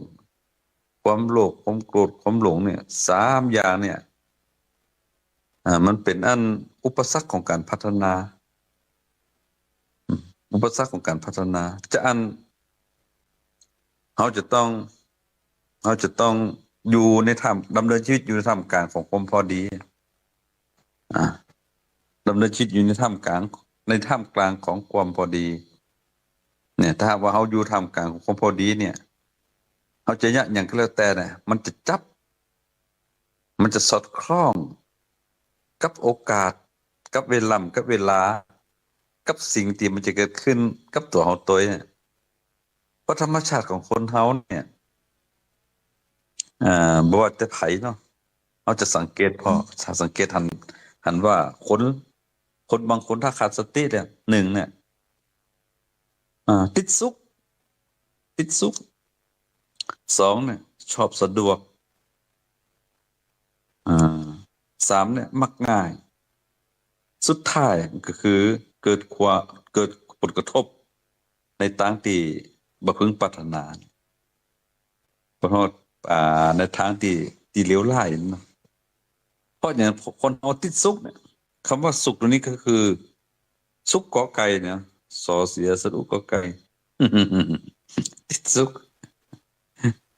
ความโลภ ความโกรธ ความหลงเนี่ย สามอย่างเนี่ย อ่า มันเป๋นอันอุปสรรคของก๋านพัฒนา อืม อุปสรรคของก๋านพัฒนา จะอั้น เฮาจะต้อง เฮาจะต้องอยู่ในท่าม ดำเนินชีวิตอยู่ในท่ามกลางของความพอดี อ่า ดำเนินชีวิตอยู่ในท่ามกลาง ในท่ามกลางของความพอดี เนี่ย ถ้าหากว่าเฮาอยู่ท่ามกลางของความพอดีเนี่ย เฮาจะเยียะหยังก็แล้วแต่เนี่ย มันจะจับ มันจะสอดคล้องกับโอกาส กับเวล่ำ กับเวลา กับสิ่งตี้มันจะเกิดขึ้นกับตั๋วเฮาตวยเนี่ย เพราะธรรมชาติของคนเฮาเนี่ย อ่า บ่ว่าแต่ใผเนาะ เฮาจะสังเกตผ่อ ถ้าสังเกตหัน หันว่าคน คนบางคนถ้าขาดสติเนี่ย หนึ่งเนี่ย อ่า ติดสุข ติดสุข สองเนี่ย ชอบสะดวก อ่า สามเนี่ย มักง่าย สุดท้ายก็คือเกิดความ เกิดผลกระทบในตางตี้บ่พึงปรารถนา บ่ฮอด อ่า ในตางตี้ ตี้เลวร้ายเนาะ เพราะหยัง คนเฮาติดสุขเนี่ย กำว่าสุขตรงนี้ก็คือ สุขกอไก่เนี่ย สอเสือสระอุกอไก่ ติดสุข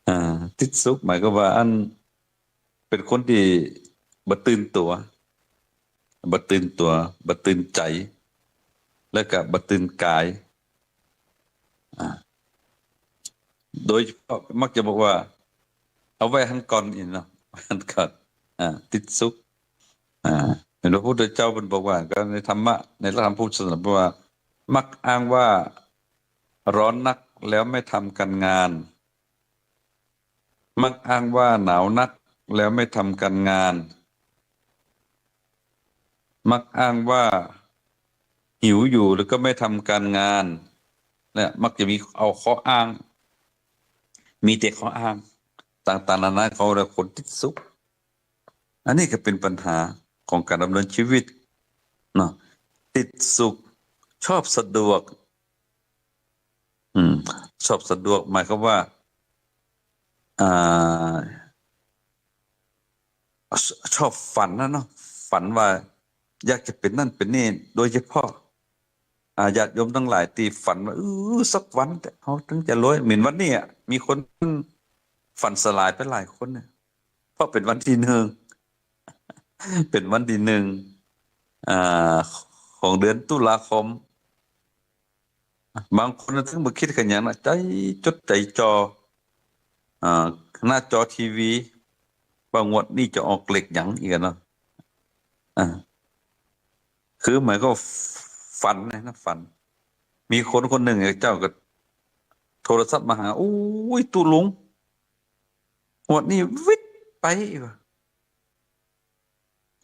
อ่า ติดสุขหมายความว่าอัน เป๋นคนตี้บ่ตื่นตั๋ว บ่ตื่นตั๋ว บ่ตื่นใจ๋ แล้วก็บ่ตื่นก๋าย อ่า โดยเฉพาะมักจะบอกว่า เอาไว้หั้นก่อนอี้เนาะ หั้นก่อน อ่า ติดสุข อ่า เห็นพระพุทธเจ้าเปิ้นบอกว่า ก็ในธรรมะ ในหลักธรรมพุทธศาสนาบอกว่า มักอ้างว่าร้อนนักแล้วไม่ทำการงาน มักอ้างว่าหนาวนักแล้วไม่ทำการงาน มักอ้างว่าหิวอยู่แล้วก็ไม่ทำการงาน และมักจะมีเอาข้ออ้าง มีแต่ข้ออ้างต่างๆนานา เขาเรียกคนติดสุข อันนี้ก็เป๋นปัญหาของก๋านดำเนินชีวิตเนาะ ติดสุข ชอบสะดวก อืม ชอบสะดวกหมายความว่า อ่า ช- ชอบฝันนะเนาะ ฝันว่าอยากจะเป๋นนั่นเป๋นนี่ โดยเฉพาะ อ่า ญาติโยมตังหลายตี้ฝันว่า เออ สักวันเฮาตึงจะรวย เหมือนวันนี้อะ มีคนฝันสลายไปหลายคนเนี่ย เพราะเป๋นวันตี้หนึ่ง เป๋นวันตี้หนึ่ง อ่า ของเดือนตุลาคม บางคนน่ะตึงบ่กึ๊ดกั๋นหยังนะ ใจ๋จดใจ๋จ่อ อ่า หน้าจอทีวี ว่างวดนี้จะออกเลขหยังอี้กั๋นเนาะ อ่า คือหมายก็ฝันนะ ฝัน มีคนคนนึ่งเจ้าก็โทรศัพท์มาหา โอ้ย ตุ๊ลุง งวดนี้วิดไปอี้วะ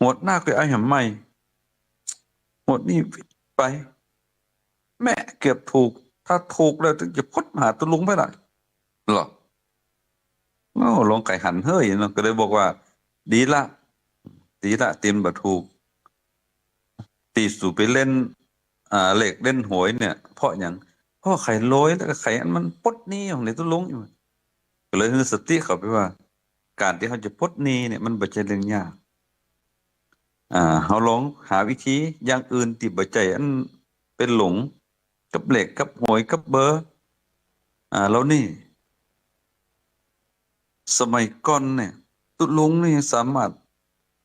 งวดหน้าก็เอาแหมใหม่ งวดนี้วิดไป แม่เกือบถูก ถ้าถูกแล้วตึงจะพดมาหาตุ๊ลุงไปละ เหรอ โอ้ ลองไก่หันเฮ้ยเนาะ ก็เลยบอกว่า ดีละ ดีละ ตี้บ่ถูก ตี้สูไปเล่น อ่า เลขเล่นหวยเนี่ย เพราะหยัง เพราะใค่รวยแล้วก็ใค่อันมันปลดหนี้ของในตุ๊ลุงอยู่ ก็เลยหื้อสติเขาไปว่า ก๋านตี้เฮาจะปลดหนี้เนี่ย มันบ่ใจ้เรื่องยาก อ่า เฮาลองหาวิธีอย่างอื่นตี้บ่ใจ้อันไปหลงกับเลขกับหวยกับเบอร์ อ่า แล้วนี่ สมัยก่อนเนี่ย ตุ๊ลุงนี่สามารถ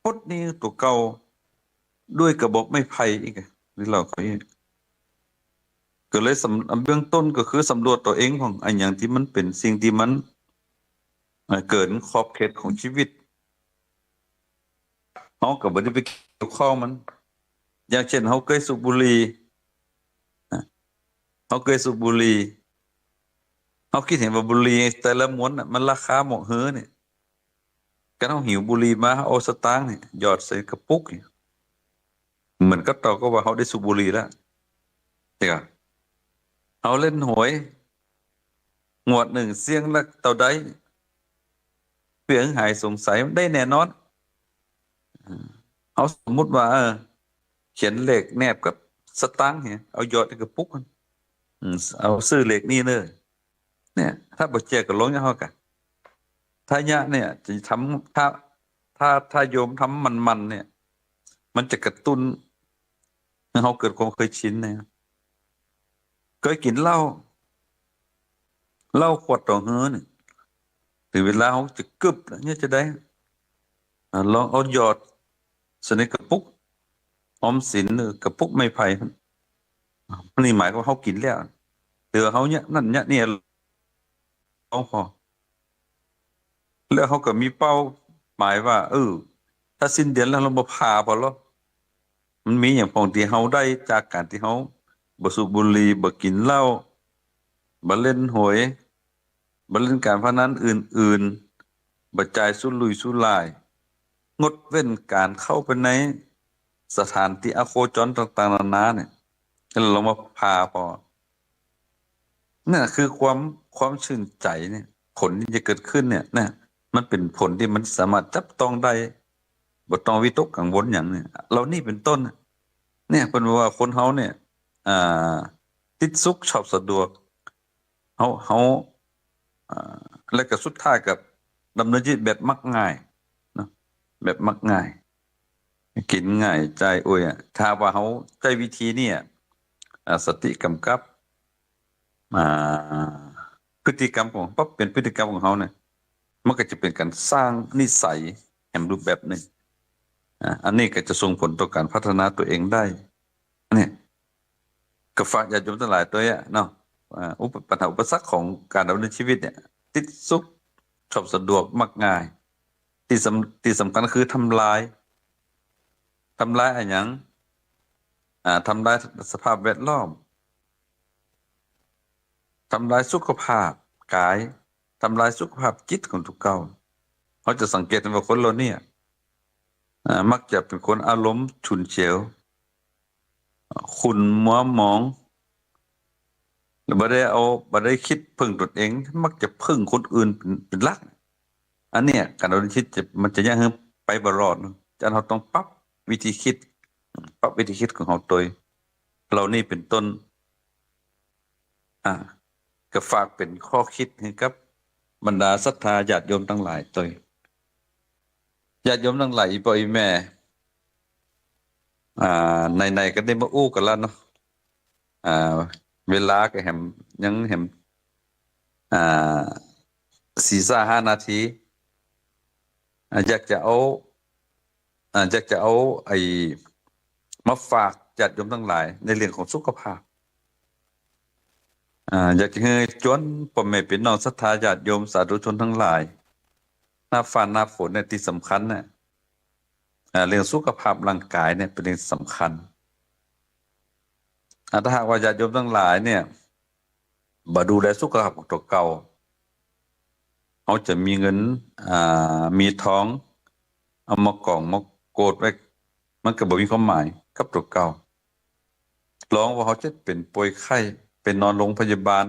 ปลดหนี้ตั๋วเก่าด้วยกระบอกไม้ไผ่อี้กะ หรือเหล่าเขาอี้ ก็เลยสำ- เบื้องต้นก็คือสำรวจตั๋วเองพ่อง อะหยังตี้มันเป๋นสิ่งตี้มัน เอ่อ เกินขอบเขตของชีวิต เฮาก็บ่ได้ไปเกี่ยวข้องมัน อย่างเช่น เฮาเกยสูบบุหรี่ นะ เฮาเกยสูบบุหรี่ เฮากึ๊ดหันว่าบุหรี่แต่ละมวนน่ะ มันราคาเหมาะหื้อเนี่ย ก็เฮาหิวบุหรี่มา เฮาเอาสตางค์เนี่ย หยอดใส่กระปุกเนี่ย เหมือนกับเต้ากับว่าเฮาได้สูบบุหรี่แล้ว เดี๋ยว เฮาเล่นหวย งวดนึ่งเสี่ยงละเต้าใด เปื้อหื้อหายสงสัย มันได้แน่นอน เออ เอาสมมุติว่า เออ เขียนเลขแนบกับสตางค์เนี่ย เอาหยอดในกระปุกมัน อืม เอาซื้อเลขนี้เน่อ เนี่ย ถ้าบ่เจื้อก็ลองอย่างเฮากะ ถ้าเยียะเนี่ย จะทำ ถ้า ถ้า ถ้าโยมทำมันๆ เนี่ย มันจะกระตุ้น หื้อเฮาเกิดความเคยชินเนี่ย เกยกิ๋นเหล้า เหล้าขวดต่อหื้อเนี่ย เถิงเวลาเฮาจะกึ๊บแล้วเนี่ยจะได้ อ่า ลองเอาหยอดใส่ในกระปุกออมสิน หรือกระปุกไม้ไผ่ นี่หมายความว่าเฮากิ๋นแล้ว หรือเฮาเยียะนั่นเยียะนี่ ลองผ่อ แล้วเฮาก็มีเป้าหมายว่า เออ ถ้าสิ้นเดือนแล้วเฮาบ่ผ่าผ่อลอ มันมีหยังพ่องตี้เฮาได้จากก๋านตี้เฮาบ่สูบบุหรี่ บ่กิ๋นเหล้า บ่เล่นหวย บ่เล่นก๋านพนันอื่นๆ บ่จ่ายสุรุ่ยสุร่าย งดเว้นก๋านเข้าไปในสถานตี้อโคจรต่างๆ นานาเนี่ย แล้วลองมาผ่าผ่อ นั่นคือความ ความชื่นใจ๋เนี่ย ผลตี้จะเกิดขึ้นเนี่ย นะ มันเป๋นผลตี้มันสามารถจับต้องได้ บ่ต้องวิตกกังวลหยังเนี่ย เหล่านี้เป๋นต้นน่ะ เนี่ย เปิ้นว่าคนเฮาเนี่ย อ่า ติดสุขชอบสะดวก เฮา เฮา อ่า แล้วก็สุดท้ายก็ดำเนินชีวิตแบบมักง่ายเนาะ แบบมักง่าย กิ๋นง่าย จ่ายอวยอะ ถ้าว่าเฮาใจ๊วิธีเนี่ย อ่า สติกำกับ อ่า พฤติกรรมของ ปรับเปลี่ยนพฤติกรรมของเฮาเนี่ย มันก็จะเป๋นก๋านสร้างนิสัยแหมรูปแบบนึ่ง อ่า อันนี้ก็จะส่งผลต่อก๋านพัฒนาตั๋วเองได้ เนี่ย ก็ฝากญาติโยมตังหลายตวยอะเนาะ อ่า อุป- ปัญหาอุปสรรคของก๋านดำเนินชีวิตเนี่ย ติดสุข ชอบสะดวก มักง่าย ตี้สำ- ตี้สำคัญคือทำลาย ทำลายอะหยัง อ่า ทำลายสภาพแวดล้อม ทำลายสุขภาพก๋าย ทำลายสุขภาพจิตของตั๋วเก่า เฮาจะสังเกตเห็นว่าคนเหล่านี้ อ่า มักจะเป๋นคนอารมณ์ฉุนเฉียว ขุ่นมัวหมอง แล้วบ่ได้เอา บ่ได้กึ๊ดเปิงตนเอง มักจะเปิงคนอื่นเป๋น เป๋นหลัก อันเนี้ย ก๋านดำเนินชีวิตจะ มันจะเยียะหื้อไปบ่รอด จะเฮาต้องปรับวิธีกึ๊ด ปรับวิธีกึ๊ดของเฮาตวย เหล่านี้เป๋นต้น อ่า ก็ฝากเป๋นข้อกึ๊ดหื้อกับบรรดาศรัทธาญาติโยมตังหลายตวย ญาติโยมตังหลาย อี่ป้ออี่แม่ อ่า ไหนๆ ก็ได้มาอู้กั๋นแล้วเนาะ อ่า เวลาก็แหม ยังแหม อ่า สี่ซะห้านาที อ่า อยากจะเอา อ่า อยากจะเอาไอ้ มาฝากญาติโยมตังหลายในเรื่องของสุขภาพ อ่า อยากจะหื้อจวนป้อแม่ปี้น้องศรัทธาญาติโยมสาธุชนตังหลาย หน้าฟ้าหน้าฝนเนี่ยตี้สำคัญเนี่ย อ่า เรื่องสุขภาพร่างก๋ายเนี่ยเป๋นเรื่องสำคัญ อ่า ถ้าหากว่าญาติโยมตังหลายเนี่ย บ่ดูแลสุขภาพของตั๋วเก่า เฮาจะมีเงิน อ่า มีทอง เอามาก๋องมาโกดไว้ มันก็บ่มีความหมายกับตั๋วเก่า ลองว่าเฮาจะเป๋นป่วยไข้ ไปนอนโรงพยาบาล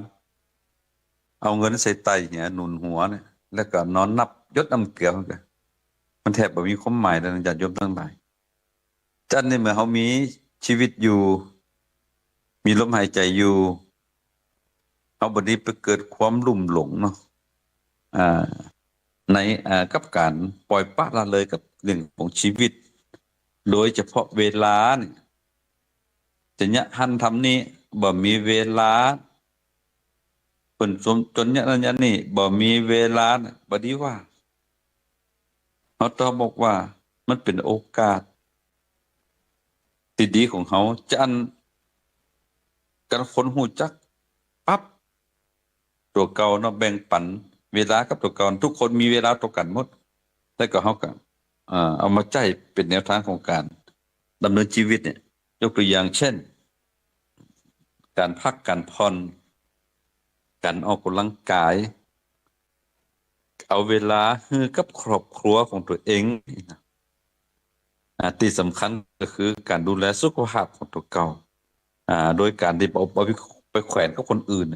เอาเงินใส่ใต้เหียหนุนหัวเนี่ย แล้วก็นอนนับหยดน้ำเกลือ มันก็ มันแทบบ่มีความหมายแล้วนะ ญาติโยมตังหลาย จั้นนี่เมื่อเฮามีชีวิตอยู่ มีลมหายใจ๋อยู่ เฮาบ่ดีไปเกิดความลุ่มหลงเนาะ อ่า ใน อ่า กับก๋านป่อยปละละเลยกับเรื่องของชีวิต โดยเฉพาะเวลาเนี่ย จะเยียะหั้นทำนี่ บ่มีเวลา เปิ้นจน จนเยียะนั่นเยียะนี่ บ่มีเวลาเนี่ย บ่ดีว่า เฮาต้องบอกว่ามันเป๋นโอกาสตี้ดีของเฮา จะอัน ก๋านคนฮู้จักปรับตั๋วเก่าเนาะ แบ่งปันเวลากับตั๋วเก่า ทุกคนมีเวลาเต้ากั๋นหมด แล้วก็เฮาก็ เอ่อ เอามาใจ๊เป๋นแนวทางของก๋านดำเนินชีวิตเนี่ย ยกตั๋วอย่างเช่น ก๋านพักก๋านผ่อน ก๋านออกก๋ำลังก๋าย เอาเวลาหื้อกับครอบครัวของตั๋วเอง อ่า ตี้สำคัญก็คือก๋านดูแลสุขภาพของตั๋วเก่า อ่า โดยก๋านตี้บ่เอา บ่เอาไปแขวนกับคนอื่น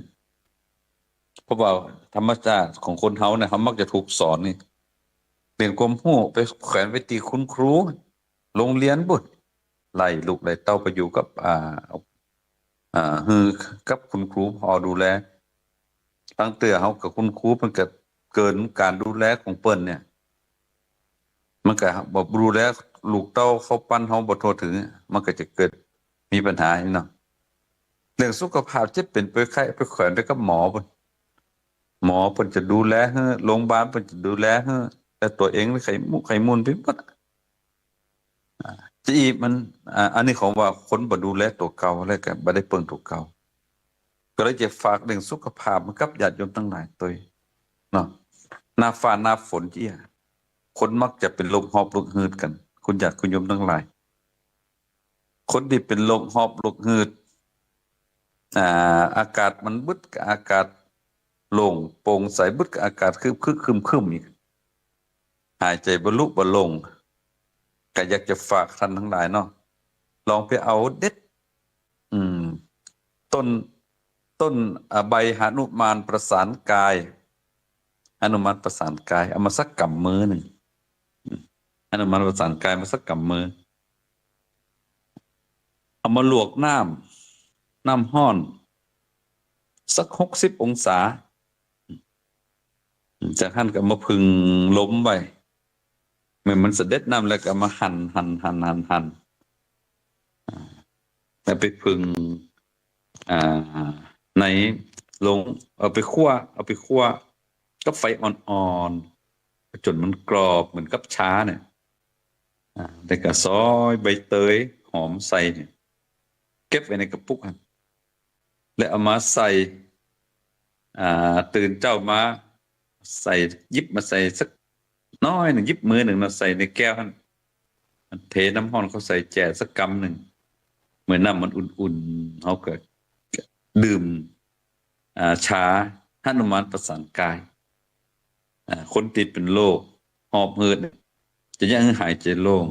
เพราะว่าธรรมชาติของคนเฮาเนี่ย เฮามักจะถูกสอนนี่ เหรียญความฮู้ไปแขวนไว้ตี้คุณครู โฮงเฮียนปู๊น ไล่ลูกไล่เต้าไปอยู่กับ อ่า อ่า หื้อกับคุณครูผ่อดูแล ลางเตื้อเฮากับคุณครูเปิ้นก็เกินก๋านดูแลของเปิ้นเนี่ย มันก็บ่ดูแลลูกเต้าเข้าปั้นเฮาบ่ทั่วเถิง มันก็จะเกิดมีปัญหานี่เนาะ เรื่องสุขภาพเจ็บเป๋นป่วยไข้ไปแขวนไว้กับหมอปู๊น หมอเปิ้นจะดูแลหื้อ โฮงพยาบาลเปิ้นจะดูแลหื้อ แต่ตั๋วเองนี่ไข้มุ ไข้มุ่นไปหมด อ่า จะอี้มัน อ่า อันนี้ของว่าคนบ่ดูแลตั๋วเก่าแล้วก็บ่ได้เปิงตั๋วเก่า ก็เลยจะฝากเรื่องสุขภาพมากับญาติโยมตังหลายตวยเนาะ หน้าฟ้าหน้าฝนจะอี้ คนมักจะเป๋นโรคหอบโรคหืดกั๋น คุณญาติคุณโยมตังหลาย คนตี้เป๋นโรคหอบโรคหืด อ่า อากาศมันบึดกับอากาศโล่งโป่งใส บึดกับอากาศครึกๆ ครึมๆ อีก หายใจ๋บ่ลุบ่ลง ก็อยากจะฝากต้านตังหลายเนาะ ลองไปเอาเด็ด อืม ต้น ต้น อ่า ใบหนุมานประสานกาย หนุมานประสานกาย เอามาสักก๋ำมือนึ่ง อืม หนุมานประสานกายมาสักก๋ำมือ เอามาลวกน้ำ น้ำฮ้อน สักหกสิบองศา จากหั้นก็เอามาผึ่งลมไว้ เมื่อมันเสด็จน้ำแล้วก็เอามาหั่น หั่น หั่น หั่น หั่น อ่า แล้วไปผึ่ง อ่า ในโฮง เอาไปคั่ว เอาไปคั่วกับไฟอ่อนๆ จ๋นมันกรอบเหมือนกับชาเนี่ย อ่า แล้วก็ซอยใบเตยหอมใส่เนี่ย เก็บไว้ในกระปุกอะ แล้วเอามาใส่ อ่า ตื่นเจ๊ามาใส่ หยิบมาใส่สักน้อยนึ่ง หยิบมือนึ่งเนาะ ใส่ในแก้วหั้น เทน้ำฮ้อนเข้าใส่แจ่สักกำนึ่ง เมื่อน้ำมันอุ่นๆ เฮาก็ดื่ม อ่า ชาหนุมานประสานกาย อ่า คนตี้เป๋นโรคหอบหืด จะเยียะหื้อหายใจ๋โล่ง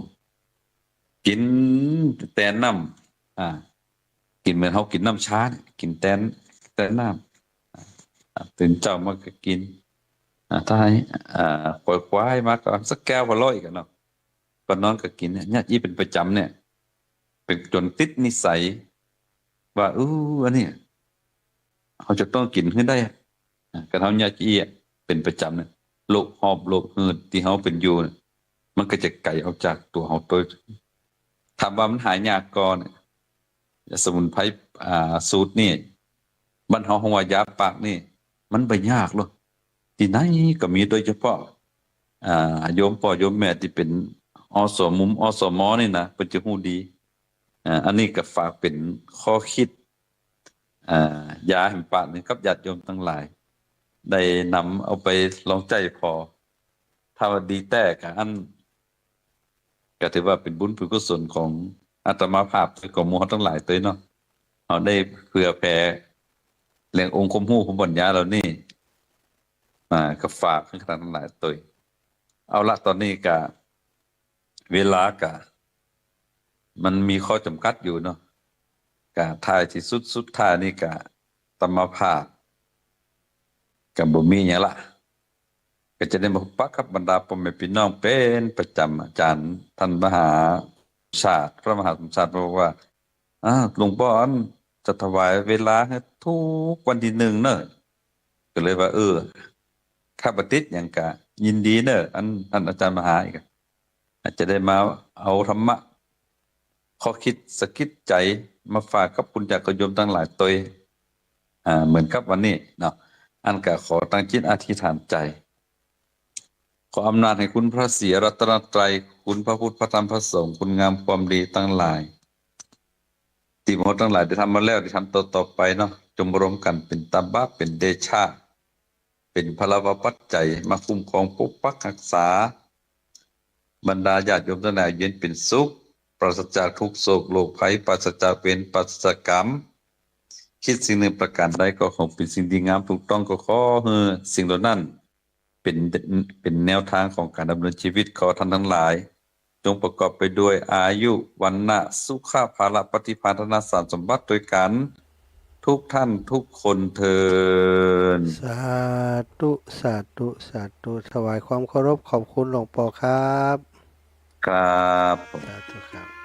กิ๋นแตนน้ำ อ่า กิ๋นเหมือนเฮากิ๋นน้ำชาเนี่ย กิ๋นแตน แตนน้ำ อ่า ตื่นเจ๊ามาก็กิ๋น อ่า ถ้าให้ อ่า ขวายๆ มาก็สักแก้วก็ลอยกั๋นเนาะ ก่อนนอนก็กิ๋นเนี่ย เยียะอี้เป๋นประจ๋ำเนี่ย เป๋นจ๋นติดนิสัย ว่า อู้ อันนี้ เฮาจะต้องกิ๋นหื้อได้ อ่า คันเฮาเยียะอี้เป๋นประจ๋ำเนี่ย โรคหอบโรคหืดตี้เฮาเป๋นอยู่เนี่ย มันก็จะไก๋ออกจากตั๋วเฮาตวย ถามว่ามันหายยากก่อเนี่ย ยาสมุนไพร อ่า สูตรนี่ บ้านเฮาฮ้องว่ายาปากนี่ มันบ่ยากหรอก ตี้ไหนก็มี โดยเฉพาะ อ่า โยมป้อโยมแม่ตี้เป๋น อสม อสม นี่นะ เปิ้นจะฮู้ดี อ่า อันนี้ก็ฝากเป๋นข้อคิด อ่า ยาแหมปากนึ่งกับญาติโยมตังหลาย ได้นำเอาไปลองใจ๊ผ่อ ถ้าว่าดีแต๊ก็อั้น ก็ถือว่าเป๋นบุญเป๋นกุศลของอาตมาภาพ แล้วก็หมู่เฮาตังหลายตวยเนาะ เฮาได้เผื่อแผ่แหล่งองค์ความฮู้ความปัญญาเหล่านี้ อ่า ก็ฝากหื้อต้านตังหลายตวย เอาละ ต๋อนนี้ก็ เวลาก็ มันมีข้อจ๋ำกัดอยู่เนาะ ก็ท้ายตี้สุด สุดท้ายนี่ก็อาตมาภาพ ก็บ่มีหยังละ ก็จะได้มาปะกับบรรดาป้อแม่ปี้น้องเป๋นประจ๋ำ อาจ๋ารย์ต้านมหาสมชาติ พระมหาสมชาติบอกว่า อ้าว หลวงป้อ อันจะถวายเวลาหื้อทุกวันตี้นึ่งเนาะ ก็เลยว่า เออ ถ้าบ่ติดหยังก็ยินดีเนาะ อันต้านอาจ๋ารย์มหาอีกอะ อาจจะได้มาเอาธรรมะ ข้อคิดสะกิดใจ๋มาฝากกับคุณญาติโยมตังหลายตวย อ่า เหมือนกับวันนี้เนาะ อั้นก็ขอตั้งจิตอธิษฐานใจ๋ ขออำนาจแห่งคุณพระศรีรัตนตรัย คุณพระพุทธ พระธรรม พระสงฆ์ คุณงามความดีตังหลาย ตี้หมู่เฮาตังหลายได้ทำมาแล้ว ได้ทำต่อๆ ไปเนาะ จงรวมกั๋นเป๋นตบะ เป๋นเดชะ เป๋นพลวปัจจัย มาคุ้มครองปกปักฮักษา บรรดาญาติโยมตังหลายเย็นเป๋นสุข ปราศจากทุกข์โศกโรคภัย ปราศจากเวร ปราศจากกรรม คิดสิ่งหนึ่งประการใดก็ขอเป๋นสิ่งดีงามถูกต้อง ก็ขอหื้อสิ่งเหล่านั้น เป๋น เป๋นแนวทางของก๋านดำเนินชีวิต ขอต้านตังหลาย จงประกอบไปด้วยอายุ วรรณะ สุขะ พละ ปฏิภาณ ธนสารสมบัติตวยกั๋น โท ทุกท่านทุกคนเทอญ สาธุ สาธุ สาธุ ถวายความเคารพขอบคุณหลวงปู่ครับ ครับผม สาธุครับ